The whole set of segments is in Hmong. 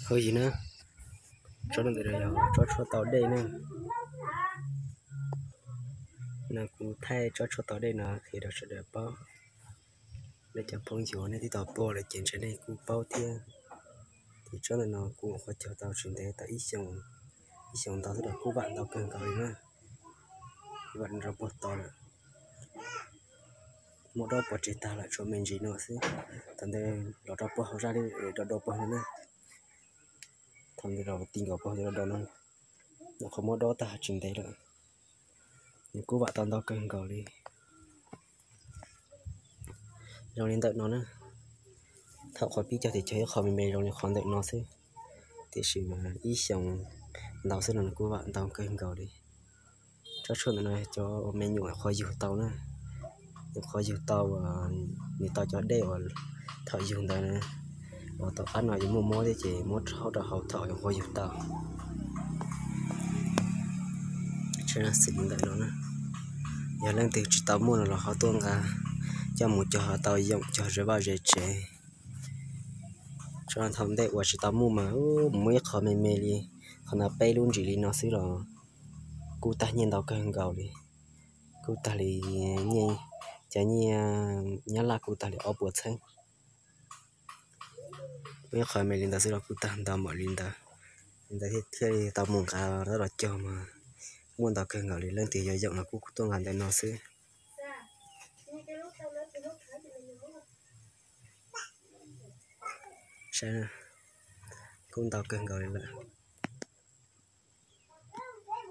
Hauj yim na, tsob ntawm no yog tsob tshuaj tau dej na. No kuv thaij tsob tshuaj tau dej no qhia rau sawv daws paub. Nej cov phooj ywg nej twb tau pom lawm ces ntshe nej kuj paub thiab. Ces tsob ntawm no kuv ua qhov cog tau tsis ntev tau ib xyoos, ib xyoos ntau xwb los kuj vam ntau kawg nkaus li na. Vam rau puag tod lawm. Muab dob pov tseg tag lawm tshuav me ntsis no xwb. Thaum ntawd los rau puag hauv zaj li do do puag no na. Thaum ntawd los ti nkaus puag do do no, nyuam qhuav muab dob tag tsis ntev lawm. Nws kuj vam tau ntau kawg nkaus li. Zoo li ntawm no na, thaum qhov pib cog tias cog ib qho me me zoo li qhov ntawm no xwb, tiam sis mas ib xyoos ntau xwb no nws kuj vam ntau kawg nkaus li. Tsob tshuaj ntawm no cov uas me nyuam qhuav yug tau na, nyuam qhuav yug tau, nws tau cov dej uas thaum yug ntawd na, uas tom qab no yuav muaj mob thiab ces muab rhaub rau hauv thaum nyuam qhuav yug tau. Xws li ntawm no na, yog leej twg tsis tau muaj no los ho tuaj nqa coj mus cog ho tau yoom cog ze vaj ze tsev. Tsob thaum ntej uas tsis tau muaj mas muaj ib qho me me li, qhov ntawd peb lub ntsis li no xwb los kuj tag nyiaj ntau kawg nkaus li. Kuj tag li, nyiaj, cov nyiaj Nyab Laj kuj tag li ob puas txheeb. Muaj ib qho me li ntawd xwb los kuj tag ntau npaum li ntawd. Li ntawd thiaj li tau mus nqa los cog mas muaj ntau kawg nkaus li. Leej twg yuav yoom los kuj tuaj nqa ntawm no xwb. Saib, kuj ntau kawg nkaus li lawm.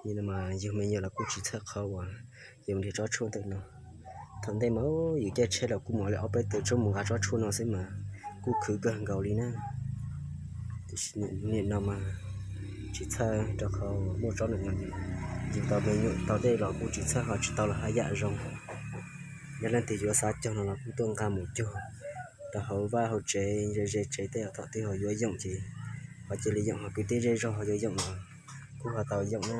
Yog me nyuam los kuj tsis txhawj qhov uas yog nrhiav tsob tshuaj ntawm no. Thaum ntej mas yus caij tsheb los kuj mus li ob peb tug tsuas mus nqa tsob tshuaj no xwb mas kuj khwv kawg nkaus li na. Tiam sis nim no mas tsis txhawj rau qhov muaj tsob ntawm no, yus tau me nyuam tau dej los kuj tsis txhawj ho tsis tau los haj yam zoo. Yog leej twg yuav xav cog no los kuj tuaj nqa mus cog rau hauv vaj hauv tsev ze ze tsev tej, thaum twg ho yuav yoom ces ho cia li yoom, ho kwv tij zej zog ho yuav yoom los kuj ho tau yoom na.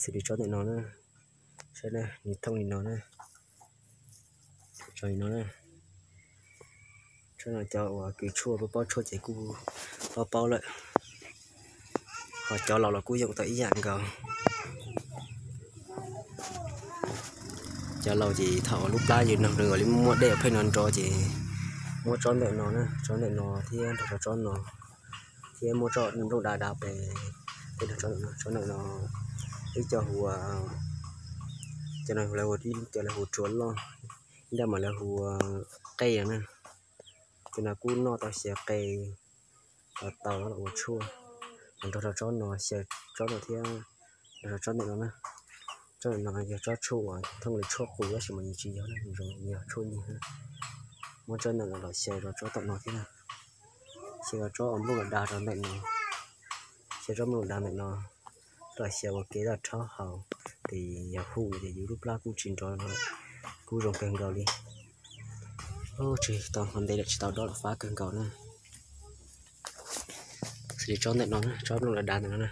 Xws li tsob ntawm no na, saib na, nws thooj li no na, tsob li no na. Tsob no cov uas kws tshuaj paub paub tshuaj ces kuj paub paub lawm, ho cov laus los kuj yoom tau ib yam nkaus. Cov laus ces thaum lub plab yus noog nws kom li muaj dej pheej no nrov ces muab tsob ntawm no na, tsob ntawm no thiab nrog rau tsob no, thiab muab tsob nplooj dav dav pem tej, tsob ntawm no, ib co hu ua, cov no lawv hu, cov lawv hu rhuav loj, ib co mas lawv hu ua qe na. Cov no kuj noj tau xyaw qe los tau los ua tshuaj, nrog rau tsob no, xyaw tsob no thiab nrog rau tsob ntawm no na. Tsob ntawm no yog tsob tshuaj uas thooj li tshuaj qus tab sis mas nws tsis yog, nws zoo yog tshuaj nyiag. Muab tsob ntawm no los xyaw rau tsob tom no thiab na, xyaw rau tsob nplooj dav dav rau ntawm no, xyaw tsob nplooj dav ntawm no los xyaw ua kev toj rhaub haus, ces yog hu ces yus lub plab kuj tsis nrov, kuj zoo kawg nkaus li. Tsis tau ntev lawm tsis tau dob los fab kawg nkaus na. Xws li tsob ntawm no na, tsob nplooj dav dav ntawm no na,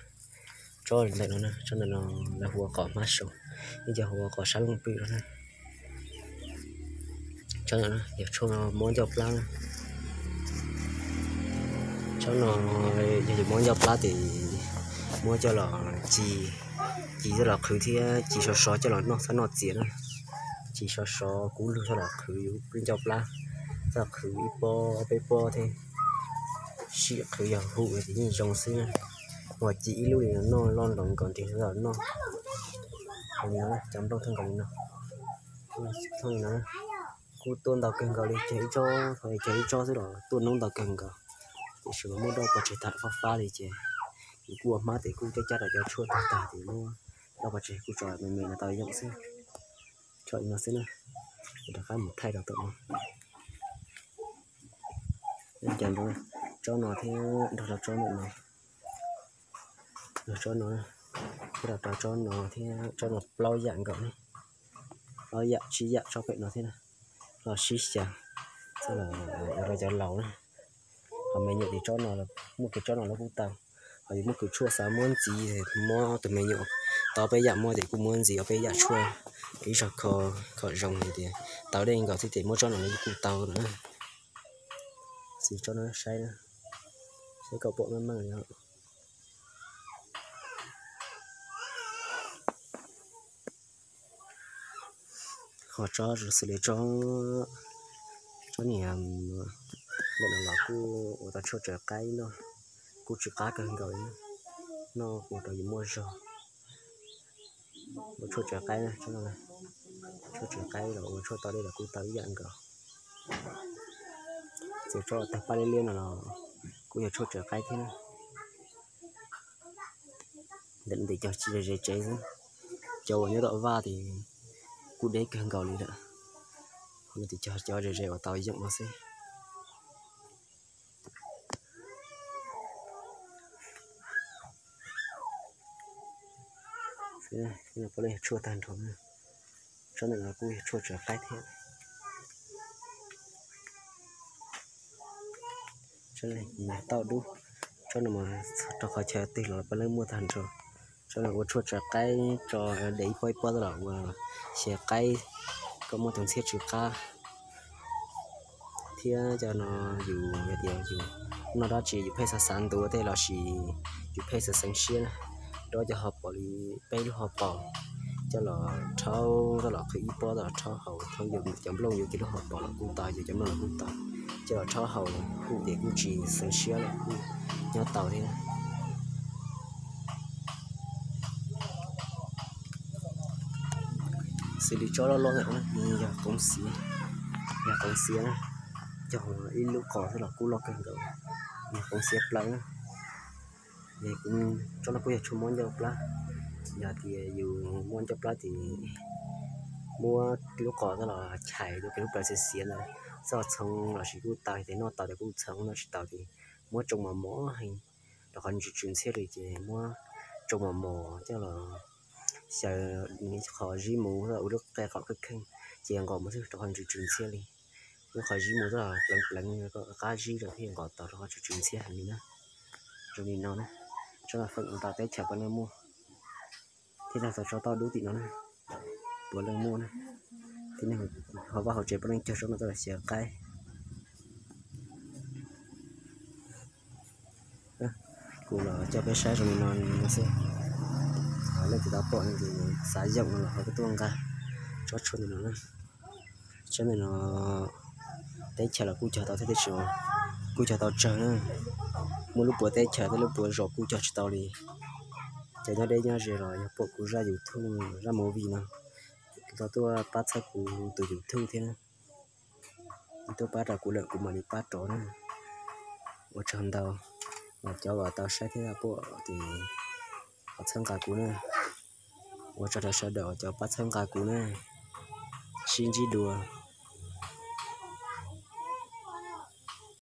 tsob ntawm no na, tsob ntawm no lawv hu ua qos hmab saum, ib co hu ua qos sab looj pwm no na. Tsob no yog tshuaj muab ncauj plab na. Tsob no yog yus muab ncauj plab ces muab coj los ci, ci coj los qhwv thiab ci sov sov coj los noj, txhob noj txias na. Ci sov sov kub lug coj los qhwv yus ncauj plab, coj los qhwv ib pob peb pob thiab, sim qhwv yog hu ces yeej zoo xwb na. Ua ci ib lub li no noj loj nroos nkaus nrig los noj. Cov nplooj thooj nkaus li no, thooj li no, kuj tuaj ntau kawg nkaus li, cog ib tsob, cog ib tsob xwb los tuaj noob ntau kawg nkaus. Tiam sis mas muab dob pov tseg tag fab fab li ces yus kuj ua hmab ces kuj cab cab rau cov tshuaj tag tag ces muab dob pov tseg kuj tso me me no tau yoom xwb. Tso li no xwb na, rov qab mus thaij rau tom no. Tsob no thiab nrog rau tsob ntawm no, nrog tsob no, nrog rau tsob no thiab tsob no plaub yam nkaus ne, plaub yam tsib yam tsob pem no thiab na, los sib xyaw, ua rau cov laus na. Ho me nyuam ces tsob no, muaj kev tsob no los kuj tau. Ho yus muaj kws tshuaj xav muab ntxiv, muab tus me nyuam tau peb yam muaj ces kuj muab ntxiv ob peb yam tshuaj, ib zog kho, kho zoo hais tias tau dej nkaus xwb ces muab tsob no los kuj tau na. Xws tsob no saib na, Peb kaum pom meej meej li. Ho tsob xws li tsob, tsob niag lawm no los kuj ua tau tshuaj tsaws qaib noj, kuj tsis qab kawg nkaus li. Noj ua rau yus muaj zog. Ua tshuaj tsaws qaib, tshuaj tsaws qaib los ua tshuaj tau dej los kuj tau ib yam nkaus. Txawm tsob tawg paj liab liab no los kuj yog tshuaj tsaws qaib thiab na. Ntawm no ces cog ze ze tsev xwb, cov uas nyob tom vaj ces kuj deb kawg nkaus li lawm. Ces cog cov ze ze uas tau yoom no xwb. Puav leej yog tshuaj tag nrho. Tsob ntawm no kuj yog tshuaj tsaws qaib thiab. Tsob tauj dub, tsob no mas rau qhov chaw twg los puav leej muaj tag nrho. Tsob no ua tshuaj tsaws qaib tso, de ib pob ib pob los ua xyaw qaib, kom muaj tus ntxhiab tsw qab. Thiab cov no yus yog tias yus noj dab tsi yus pheej xav xav ntuav tej lossis yus pheej xav xeev siab na, rau cov hauv paus li peb lub hauv paus, coj los rhaub, coj los qhwv ib pob coj los rhaub haus, thiab yus cov nplooj yus cov lub hauv paus los kuj tau, yus cov nplooj los kuj tau, coj los rhaub haus hu ces kuj tsis xeev siab lawm, kuj nyob tau thiab. Xws li tsob loj loj ntawm no yog qoov xiav, yog qoov xiav na, cog ib lub qos xwb los kuj loj kawg nkaus, yog qoov xiav plaws na. Tsob no kuj yog tshuaj muab ncauj plab. Yog tias yus muab ncauj plab ces muab lub qos coj los chais rau pem lub plawv xiav xiav ntawd, txoj txhoov lossis kuj tau, yog tias noj tau ces kuj txhoov, noj tsis tau ces muab tsoo mos mos heev, rau qhov nws tsw tsw ntxhiab li ces muab tsoo mos mos coj los xyaw qhov zib mus ua lub qe qom kheej kheej, ces nqos mus xwb rau qhov nws tsw tsw ntxhiab li. Muab qhov zib mus coj los pleev pleev kom qab zib rau thiaj nqos tau rau qhov tsw tsw ntxhiab heev li na. Zoo li no na, tsob no feem ntau teb chaws puav leej muaj, thiab tau tsob tauj dub tim no na, puav leej muaj na. Tib neeg hauv vaj hauv tsev puav leej cog tsob no coj los xyaw qaib. Kuv los coj peb saib zoo li no xwb. Leej twg tau pom no ces xav yoom no los ho tuaj nqa tsob tshuaj ntawm no na. Tsob ntawm no teb chaws los kuj cog tau thiab, teb chaws kuj cog tau tsawg na. Muaj lub puas teb chaws thiab lub puas zos kuj cog tsis tau li. Cov nyob deb nyob ze los yog pom kuv zaj YouTube, zaj movie no, tau tuaj pab txhawb kuv tus YouTube thiab na. Tuaj pab rau kuv lawm kuv mam li pab rov na. Ua tsaug ntau. Cov uas tau saib thiab pom ces pab txhawb nqa kuv na. Ua tsaug rau sawv daws cov pab txhawb nqa kuv na. Sib ntsib dua.